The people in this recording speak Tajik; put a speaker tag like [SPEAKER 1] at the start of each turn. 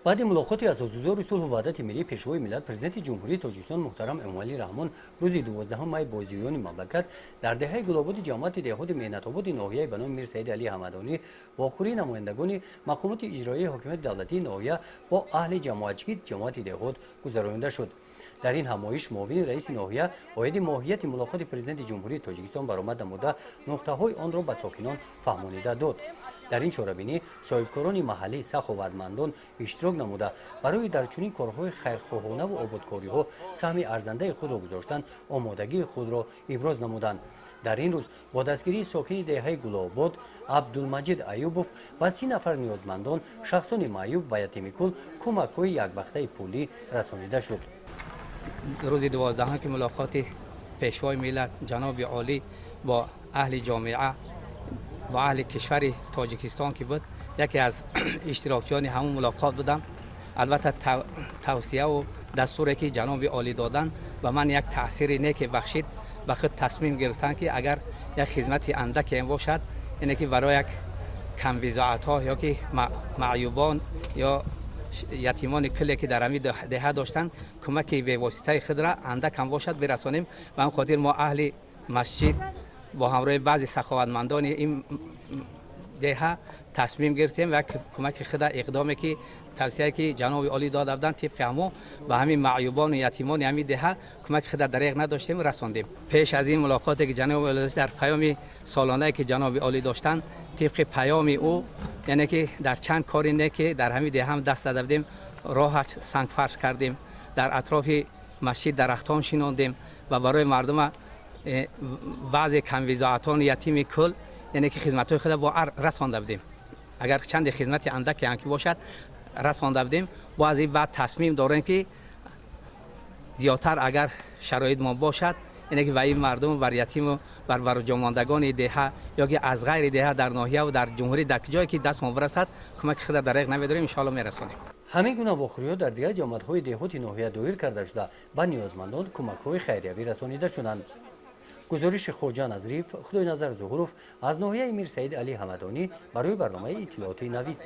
[SPEAKER 1] Баъди мулоқоти асосгузори сулҳу ваҳдати миллӣ, Пешвои миллат, Президенти Ҷумҳурии Тоҷикистон муҳтарам Эмомалӣ Раҳмон рӯзи 12 май бо зиёёни мамлакат дар деҳаи Гулободи ҷамоати деҳоти Меҳнатободи ноҳияи ба номи Мирсаиди Али Ҳамадонӣ вохӯрии намояндагони мақомоти иҷроияи ҳокимияти давлатии ноҳия бо аҳли ҷамоатчигии ҷамоати деҳот гузаронида шуд. Дар ин ҳамоиш муовини раиси ноҳия оиди моҳияти мулоқоти Президенти Ҷумҳурии Тоҷикистон баромад намуда, нуқтаҳои онро ба сокинон фаҳмонида дод. Дар ин чорабинӣ соҳибкорони маҳаллӣ, саховатмандон иштирок намуда, барои дар чунин корҳои хайрхоҳонаву ободкориҳо саҳми арзандаи худро гузоштан омодагии худро иброз намуданд. Дар ин рӯз бо дастгирии сокини деҳаи Гулобод Абдулмаҷид Аюбов ба 30 нафар ниёзмандон, шахсони маъюб ва ятимикул кӯмакҳои яквақтаи пулӣ расонида шуд.
[SPEAKER 2] Рӯзи 12-ум ки мулоқоти Пешвои миллат ҷаноби олӣ бо аҳли ҷомеа, бо аҳли кишвари Тоҷикистон ки буд, яке аз иштирокчиёни ҳамон мулоқот будам. Албатта, тавсияву дастуре ки ҷаноби олӣ доданд, ба ман як таъсири неке бахшид. Ба худ тасмим гирифтам, ки агар як хизмати андаке бошад, ине ки барои як камбизоатҳо ё ки маъюбон ё ятимони кулле ки дар ҳамин деҳа доштанд, кӯмаки бевоситаи худро андакам бошад бирасонем. Ба ҳамин хотир мо, аҳли масҷид, бо ҳамроҳи баъзе саховатмандони ин деҳа тасмим гирифтем ва кӯмаки худа, иқдоме ки, тавсияе ки ҷаноби олӣ дода буданд, тибқи ҳамо ба ҳамин маъюбону ятимони ҳамин деҳа кӯмаки худа дареғ надоштем, расондем. Пеш аз ин мулоқоте ки ҷаноби олӣ дар паёми солонае ки ҷаноби олӣ доштанд, тибқи паёми ӯ, яъне ки дар чанд кори неке дар ҳамин деҳа ҳам даст зада будем. Роҳа сангфарш кардем, дар атрофи масҷид дарахтон шинондем ва барои мардума, баъзе камбизоатони ятими кул, яъне ки хизматҳои худа бо расонда будем. Агар чанде хизмати андаке ҳам ки бошад, расонда будем. Бо аз ин баъд тасмим дорем, ки зиёдтар, агар шароит мо бошад, ине ки ба ин мардум, бар ятиму бар барҷомондагони деҳа ё ки аз ғайри деҳа, дар ноҳияву дар ҷумҳурӣ, дар ҷое ки дастмон бирасад, кӯмаки худа дареғ намедорем, иншоалло мерасонем.
[SPEAKER 1] Ҳамин гуна вохӯриҳо дар дигар ҷамоатҳои деҳоти ноҳия доир карда шуда, ба ниёзмандон кӯмакҳои хайриявӣ расонида шуданд. Гузориши Хоҷа Назриев, Худойназар Зуҳуров аз ноҳияи Мирсаид Али Ҳамадонӣ барои барномаи иттилоотии «Навид».